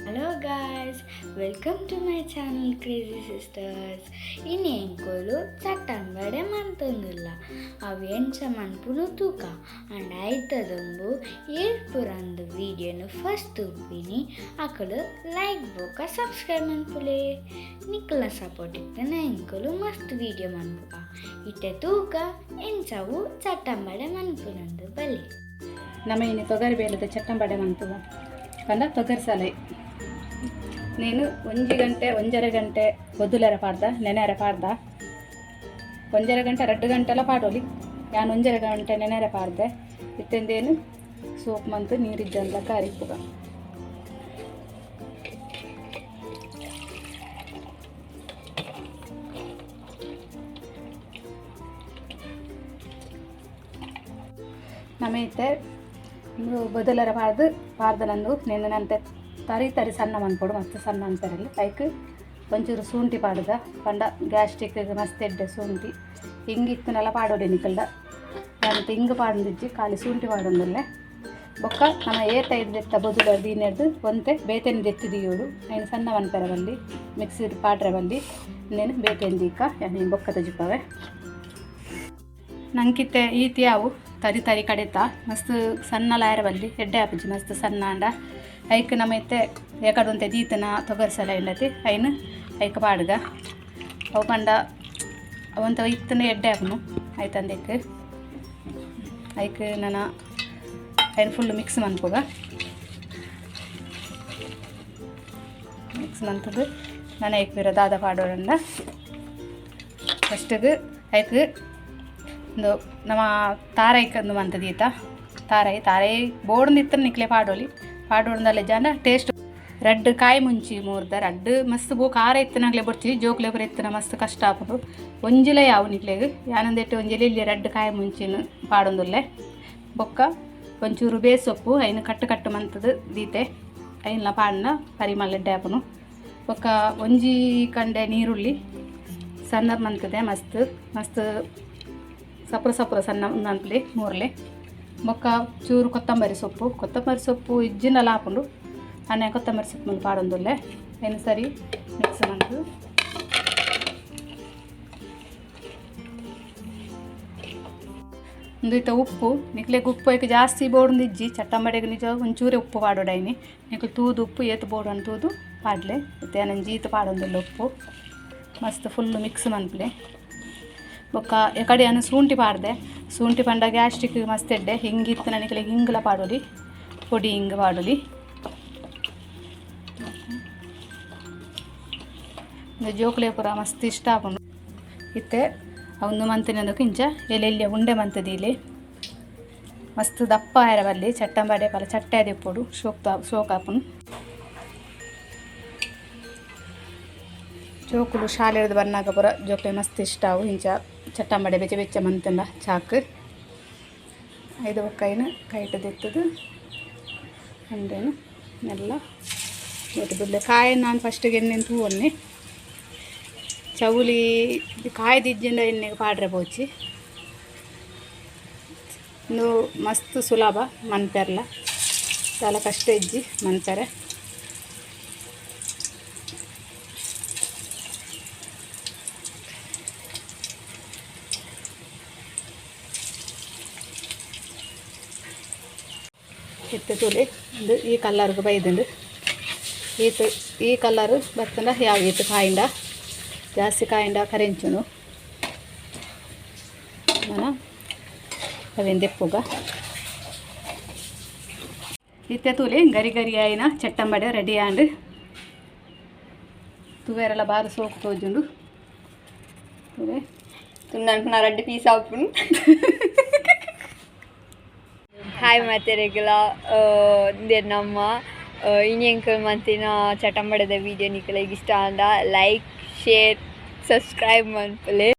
Hello guys, welcome to my channel Crazy Sisters. ಇನಿ ಎಂಕುಲು ಚಟ್ಟಂಬಡೆ ಮಂತೊಂದುಲ್ಲ. ಅವು ಎಂಚ ಮನ್ಪುನು ತೂಕ. ಅಂಡ ಐತ ದುಂಬು ಏರ್ ಪುರಂದು ವೀಡಿಯೋನು ಫಸ್ಟ್ ತೂಪಿನಿ ಅಕುಲು ಲೈಕ್ ಬೊಕ ಸಬ್ಸ್ಕ್ರೈಬ್ ಮನ್ಪುಲೆ. ನಿಕ್ಕಲ ಸಪೋರ್ಟ್ ಇತ್ತನ ಎಂಕುಲು ಮಸ್ತ್ ವೀಡಿಯೋ ಮನ್ಪುಗ. ಇತ್ತೆ ತೂಕ ಎಂಚವು ಚಟ್ಟಂಬಡೆ ಮನ್ಪುನಂದು ಬಲೆ. ನಮ್ಮ ಇನಿ ತೊಗರಿ ಬೇಲದ ಚಟ್ಟಂಬಡೆ ಮನ್ಪುಗ ಪಂಡ ತೊಗರಿ ಸಲೈ. నేను ಒಂಜಿ ಗಂಟೆ ಒಂಜರೆ ಗಂಟೆ ಬೊದ್ದುಲೆರ ಪಾಡ್ದ ನೆನೆರೆ ಪಾಡ್ದ ಒಂಜರೆ ಗಂಟೆ ರಡ್ಡು ಗಂಟೆಲ ಪಾಡೋಲಿ. ಯಾನ್ ಒಂಜರೆ ಗಂಟೆ ನೆನೆರೆ ಪಾಡ್ದೆ. ಇತ್ತೆಂದೇನು ಸೋಪ್ ಮಂತ್ ನೀರಿಜ್ಜಂದ ಕಾರಿಪ್ಪುಗ. ನಮ್ಮ ಇತ್ತೆ ಬೊದಲರ ಪಾಡ್ದು ಪಾಡ್ದನಂದು ನೆನ್ನೆ ನಂತೆ ತರಿ ತರಿ ಸಣ್ಣ ಮನ್ಪೊಡು ಮಸ್ತ್ ಸಣ್ಣ ಅನ್ಪೆರಲ್ಲಿ. ಐಕ್ ಒಂಚೂರು ಶುಂಠಿ ಪಾಡುದ ಪಂಡ ಗ್ಯಾಸ್ಟ್ರಿಕ್ ಮಸ್ತ್ ಎಡ್ಡೆ ಶುಂಠಿ. ಹಿಂಗ್ ಇತ್ತುನೆಲ್ಲ ಪಾಡೋಡಿ ನಿಕಲ್ದ ಅಂತ ಹಿಂಗ್ ಪಾಡೊಂದಿಜ್ಜಿ, ಖಾಲಿ ಶುಂಠಿ ಪಾಡೊಂದುಲ್ಲೆ. ಬೊಕ್ಕ ನಮ ಏತ ಐದು ದೆತ್ತ ಬೊದುಲ ದೀನೆರ್ದು ಒಂತೆ ಬೇತೆನ್ ದೆತ್ತಿ ದೀಯೋಡು. ಐನ್ ಸಣ್ಣ ಮನ್ಪೆರೆ ಬಲ್ಲಿ, ಮಿಕ್ಸಿಡ್ ಪಾಡ್ರೆ ಬಲ್ಲಿ. ಇಂದೆನ್ ಬೇತೆನ್ ದೀಕ ಯಾನ್ ಬೊಕ್ಕ ತೋಜಿಪಾವೆ. ನಂಕಿತ್ತೆ ಈತ್ ಯಾವು ತರಿ ತರಿ ಕಡೆತ ಮಸ್ತ್ ಸಣ್ಣ ಲಾಯರ ಬಲ್ಲಿ, ಎಡ್ಡೆ ಆಪುಜಿ ಮಸ್ತ್ ಸಣ್ಣ ಆಂಡ. ಐಕ್ ನಮ ಇತ್ತೆ ಏಕಡೆ ಒಂತೆ ದೀತನ ತೊಗರಿ ಸಲ ಇಂಡತಿ ಐನ್ ಐಕ್ ಪಾಡುಗ. ಅವು ಪಂಡ ಅವಂತ ಇತ್ತನ ಎಡ್ಡೆ ಆಪುನು. ಐತಂದೆಕ್ ಐಕ್ ನನ ಐನ್ ಫುಲ್ ಮಿಕ್ಸ್ ಮನ್ಪುಗ. ಮಿಕ್ಸ್ ಮನ್ಪುದು ನನ ಐಕ್ ಪಿರ ದಾದ ಪಾಡೋಡಂಡ ಫಸ್ಟಿಗೆ ಐಕ್ ಉಂದು ನಮ ತಾರೈಕ್ ಅಂದು ಮಂತ ದೀತ ತಾರೈ ತಾರೈ ಬೋಡ್ಂದು ಇತ್ತನ ನಿಕ್ಲೆ ಪಾಡೋಲಿ. ಪಾಡೋಂದಲ್ಲ ಜಾನ ಟೇಸ್ಟ್. ರಡ್ಡ್ ಕಾಯಿ ಮುಂಚಿ ಮೂರ್ದ ರಡ್ಡ್ ಮಸ್ತ್ ಬೋ ಖಾರ ಇತ್ತನಾಗ್ಲೆ ಬೊಡ್ಚಿ, ಜೋಕ್ಲೆ ಪೂರ ಇತ್ತನ ಮಸ್ತ್ ಕಷ್ಟ ಆಪುಂಡು. ಒಂಜಿಲ ಯಾವು ನಿಕ್ಲೆಗ್ ಯಾನಂದೆಟ್ಟು ಒಂಜಿಲ ಇಲ್ಲಿ ರಡ್ಡ್ ಕಾಯಿ ಮುಂಚಿನ ಪಾಡೊಂದುಲ್ಲೆ. ಬೊಕ್ಕ ಒಂಚೂರು ಬೇಸೊಪ್ಪು ಐನ್ ಕಟ್ಟು ಕಟ್ಟು ಮಂತದು ದೀತೆ. ಐನ್ಲ ಪಾಡ್ನ ಪರಿಮಳ ಎಡ್ಡೆ ಆಪುಂಡು. ಬೊಕ್ಕ ಒಂಜಿ ಕಂಡೆ ನೀರುಳ್ಳಿ ಸಣ್ಣ ಮಂತದೆ, ಮಸ್ತ್ ಮಸ್ತ್ ಸಪುರ ಸಪುರ ಸಣ್ಣ ಮನ್ಪುಲೆ ಮೂರ್ಲೆ. ಬೊಕ್ಕ ಚೂರು ಕೊತ್ತಂಬರಿ ಸೊಪ್ಪು. ಕೊತ್ತಂಬರಿ ಸೊಪ್ಪು ಇಜ್ಜಿಂಡಲ ಆಪುಂಡು, ಅನೆ ಕೊತ್ತಂಬರಿ ಸೊಪ್ಪು ಮುಂದೆ ಪಾಡೊಂದುಲ್ಲೆ. ಐನ್ ಸರಿ ಮಿಕ್ಸ್ ಮಂತು ಉಂದು ಇತ್ತೆ ಉಪ್ಪು. ನಿಕ್ಲೆಗ್ ಉಪ್ಪು ಐಕ್ ಜಾಸ್ತಿ ಬೋಡೊಂದು ಇಜ್ಜಿ. ಚಟ್ಟಂಬಡೆಗ್ ನಿಜ ಒಂಚೂರೆ ಉಪ್ಪು ಪಾಡೊಡೈನಿ. ನಿಕ್ಲು ತೂದು ಉಪ್ಪು ಏತ್ ಬೋಡು ಅಂದ್ ತೂದು ಪಾಡ್ಲೆ. ಇತ್ತೆ ಯಾನ್ ಒಂಜಿ ಈತ್ ಪಾಡೊಂದುಲ್ಲೆ ಉಪ್ಪು. ಮಸ್ತ್ ಫುಲ್ ಮಿಕ್ಸ್ ಮನ್ಪುಲೆ. ಬೊಕ್ಕ ಎಕಡೆ ಯಾನ್ ಶುಂಠಿ ಪಾಡ್ದೆ. ಶುಂಠಿ ಪಂಡ ಗ್ಯಾಸ್ಟ್ರಿಕ್ ಮಸ್ತ್ ಎಡ್ಡೆ. ಹಿಂಗ್ ಇತ್ತುಂಡ ನಿಕ್ಲೆಗ್ ಹಿಂಗ್ಲ ಪಾಡೊಲಿ, ಪೊಡಿ ಹಿಂಗ್ ಪಾಡೊಲಿ. ಉಂದು ಜೋಕುಲೆ ಪೂರ ಮಸ್ತ್ ಇಷ್ಟ ಆಪುಂಡು. ಇತ್ತೆ ಉಂದು ಮಂತಿನಂದಕ್ಕೆ ಇಂಚ ಎಲ್ಯ ಎಲ್ಯ ಉಂಡೆ ಮಂತ್ ದೀಲೆ. ಮಸ್ತ್ ದಪ್ಪ ಆಯೆರೆ ಬಲ್ಲಿ ಚಟ್ಟಂಬಡೆ ಪಲ ಚಟ್ಟೆ ಆದಿಪ್ಪೊಡು, ಶೋಕ್ ಶೋಕ್ ಆಪುಂಡು. ಜೋಕುಲು ಶಾಲೆರ್ದ್ ಬನ್ನಗ ಪೂರ ಜೋಕ್ಲೆಗ್ ಮಸ್ತ್ ಇಷ್ಟ ಆವು ಇಂಚ ಚಟ್ಟಂಬಡೆ ಬೆಚ್ಚ ಬೆಚ್ಚ ಮಂತುಂಡ ಚಾಕ್. ಐದು ಬೊಕ್ಕ ಐನ್ ಕೈಟ್ ದೆತ್ತುದು ಉಂಡೆನ್ ಮೆಲ್ಲ ಬುಡ್ಲೆ. ಕಾಯಿ ನಾನು ಫಸ್ಟಿಗೆ ಎಣ್ಣೆನ್ ತೂವೊನ್ನೆ. ಚೌಲಿ ಕಾಯಿ ದಿಜ್ಜಿಂಡ ಎಣ್ಣೆಗ್ ಪಾಡ್ರೆ ಬೋಚಿ. ಉಂದು ಮಸ್ತ್ ಸುಲಭ ಮನ್ಪೆರ್ಲ, ದಾಲ ಕಷ್ಟ ಇಜ್ಜಿ ಮನ್ಪೆರೆ. ಇತ್ತೆ ತೂಲೆ, ಉಂದು ಈ ಕಲ್ಲರ್ಗ್ ಬೈದುಂಡು. ಈತ್ ಈ ಕಲ್ಲರ್ ಬತ್ತುಂಡ ಯಾವ ಈತ್ ಕಾಯಿಂಡ, ಜಾಸ್ತಿ ಕಾಯಿಂಡ ಕರೆಂಚುನು. ನನ ಅವೆನ್ ದೆಪ್ಪುಗ. ಇತ್ತೆ ತೂಲೆ, ಗರಿ ಗರಿ ಆಯಿನ ಚಟ್ಟಂಬಡೆ ರೆಡಿ ಆಂಡ್. ತೂವೆರೆಲ ಬಾರಿ ಸೋಕು ತೋಜುಂಡು ತೂಲೆ. ತುನ್ನನ್ಪುನ ರಡ್ಡ್ ಪೀಸ್ ಆಪುಂಡು. ಹಾಯ್ ಮಾತೆರೆಗ್ಲ, ಇಂದೆರ್ ನಮ್ಮ ಇನಿ ಎಂಕುಲು ಮಂತಿನ ಚಟ್ಟಂಬಡೆದ ವೀಡಿಯೋ ನಿಕಲೆಗ್ ಇಷ್ಟ ಆಂಡ ಲೈಕ್ ಶೇರ್ ಸಬ್ಸ್ಕ್ರೈಬ್ ಮನ್ಪುಲೆ.